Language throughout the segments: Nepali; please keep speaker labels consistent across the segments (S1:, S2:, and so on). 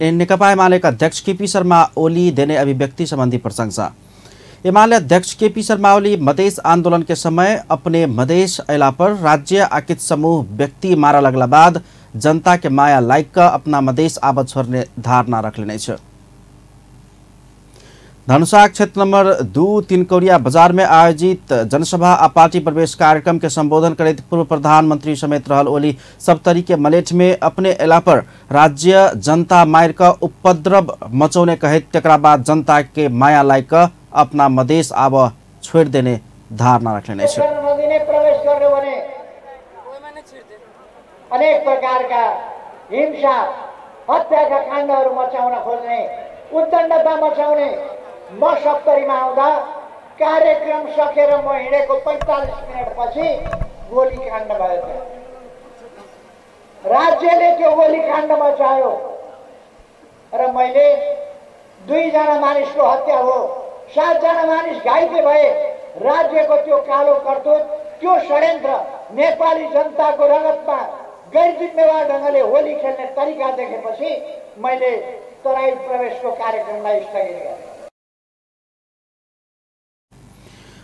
S1: नेकपा एमालेका अध्यक्ष केपी शर्मा ओली देने अभिव्यक्ति संबंधी प्रशंसा। एमाले अध्यक्ष केपी शर्मा ओली मधेश आंदोलन के समय अपने मधेश अला पर राज्य आकित समूह व्यक्ति मारा लगला बाद जनता के माया लाइक का अपना मधेश आबद छोड़ने धारणा रख लेने छ। धनुषा क्षेत्र नंबर 2 तिनकोरिया बाजार में आयोजित जनसभा आ पार्टी प्रवेश कार्यक्रम के संबोधन करते पूर्व प्रधानमंत्री समेत रहल ओली सप्तरी के मलेठ में अपने इला पर राज्य जनता मायर का उपद्रव मचौने कहे तकरा बाद जनता के माया लाइक अपना मधेश आब छोड़ देने धारणा रख लेने छ।
S2: अनेक प्रकार का हिंसा हत्या का काण्डहरू मचाउन खोज्ने उद्दण्डता मचाउने म सप्तरीमा आउँदा कार्यक्रम सकेर म हिँडेको 45 मिनेटपछि गोलीकाण्ड भयो। राज्यले त्यो गोलीकाण्ड मचायो र मैले 2 जना मानिसको हत्या हो, 7 जना मानिस घाइते भए। राज्यको त्यो कालो करतुत, त्यो षड्यन्त्र नेपाली जनताको रगतमा गैर जिम्मेवार ढंगले होली खेल्ने तरिका देखेपछि मैले तराई प्रवेशको कार्यक्रमलाई स्थगित गरेँ।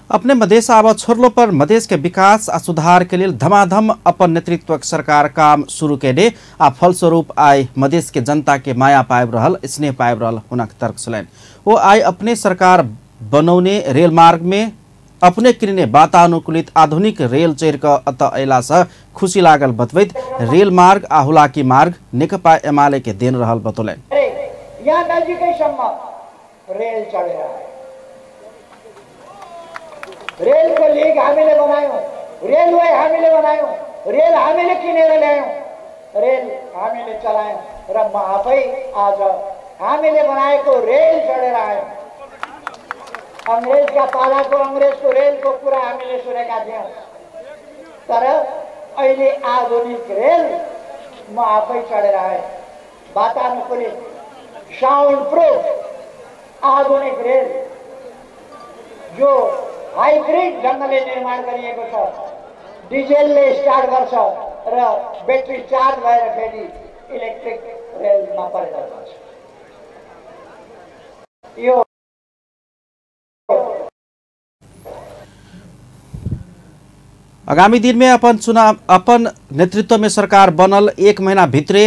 S1: अपने मधेश आवाज छोड़लो पर मधेश के विकास आ सुधार के लिए धमाधम अपन नेतृत्व सरकार काम शुरू के आ फलस्वरूप आय मधेश के जनता के माया पाइब रहल, स्नेह पाइब रहल हुनक तर्क चलन। वो आय अपने सरकार बनौने रेल मार्ग में अपने किने वातानुकूलित आधुनिक रेल चेर का अत अला से खुशी लागल बतवैत रेल मार्ग आ हुलाकी मार्ग नेकपा एमाले के देन रहल बतौलन।
S2: यहाँ नजिकैसम्म रेल चढेर आयो, रेलको लिग हामीले बनायौं, रेलवे हामीले बनायौं, रेल हामीले किनेर ल्यायौं, रेल हामीले चलायौं र म आफै आज हामीले बनाएको रेल चढेर आयौं। अंग्रेजका पालाको अंग्रेजको रेलको कुरा हामीले सुनेका थियौं, तर अहिले आधुनिक रेल म आफै चढेर आएँ। वातानुकूलित साउन्ड प्रूफ आधुनिक रेल जो हाइब्रिड ढंगले निर्माण गरिएको छ, डिजेलले स्टार्ट गर्छ र ब्याट्री चार्ज भएर फेरि इलेक्ट्रिक रेलमा परिणत हुन्छ। यो
S1: आगामी दिन में अपन नेतृत्व में सरकार बनल 1 महीना भित्रे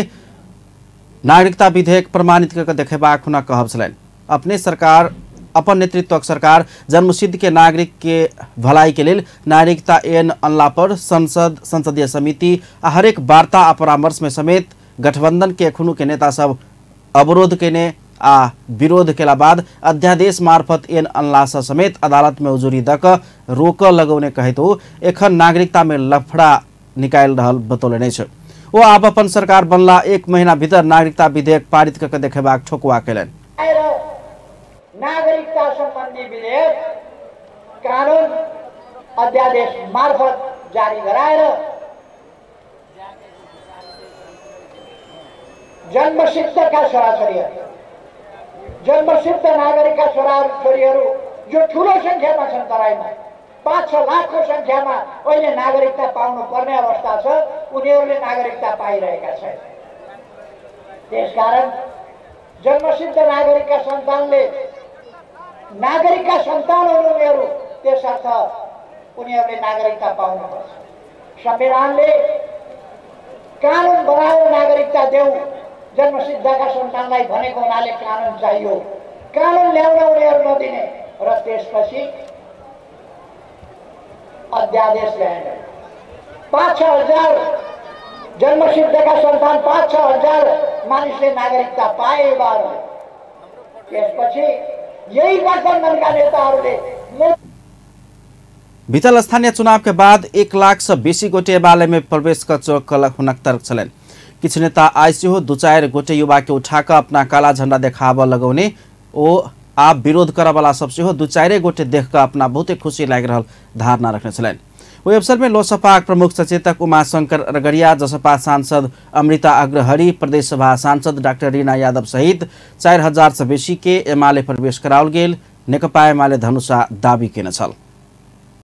S1: नागरिकता विधेयक प्रमाणित करके देखेबाक हुना कहब छलैन। अपने सरकार अपन नेतृत्व सरकार जन्मसिद्ध के नागरिक के भलाई के लिए नागरिकता ऐन अनला पर संसदीय समिति आ हरेक वार्ता आ परामर्श में समेत गठबंधन के खुनु के नेता सब अवरोध केने आ विरोध केला बाद अध्यादेश मार्फत ऐन अनला समेत अदालत में उजुरी दक रोक लगौने कहे तो एखन नागरिकता में लफड़ा निकाल रहल बतौलने छ। वो आप अपन सरकार बनला 1 महीना भीतर नागरिकता विधेयक पारित करके देखेबाक ठोकुआ केलन।
S2: नागरिकता संबंधी विधेयक कानून अध्यादेश मार्फत जारी गराएर जन्मसिद्धका छोराछोरीहरू, जन्मसिद्ध नागरिकका छोराछोरीहरू जो ठूलो संख्यामा छन्, तराईमा 5-6 लाखको संख्यामा अहिले नागरिकता पाउनु पर्ने अवस्था छ, उनीहरूले नागरिकता पाइरहेका छन्। त्यसकारण जन्मसिद्ध नागरिकका सन्तानले नागरिकका सन्तान उनीहरू, त्यसर्थ उनीहरूले नागरिकता पाउनुपर्छ। संविधानले कानुन बनायो, नागरिकता देऊ, जन्मसिद्धका सन्तानलाई भनेको हुनाले कानुन चाहियो, कानुन ल्याउन उनीहरू नदिने र त्यसपछि अध्यादेश ल्याएर 5-6 हजार जन्मसिद्धका सन्तान 5-6 हजार मानिसले नागरिकता पाए बार त्यसपछि यही गठबन्धनका नेताहरूले
S1: बीतल स्थानीय चुनाव के बाद 1 लाख से बेसी गोटे एमाले में प्रवेश कर चौकल हुनक तर्क चलन। किछ नेता आइसियो 2-4 गोटे युवा के उठाकर अपना काला झंडा देखाब लगौने ओ आप विरोध कर वाला सबसे हो 2-4 गोटे देखकर अपना बहुत खुशी लाग रहा धारणा रखने चलन। वही अवसर में लोकसभा प्रमुख सचेतक उमाशंकर अरगरिया, जसपा सांसद अमृता अग्रहरी, प्रदेश सभा सांसद डाक्टर रीना यादव सहित 4000 से बेसी के एमाले प्रवेश कराओल गेल नेकपा एमाले धनुषा दावी केने छल।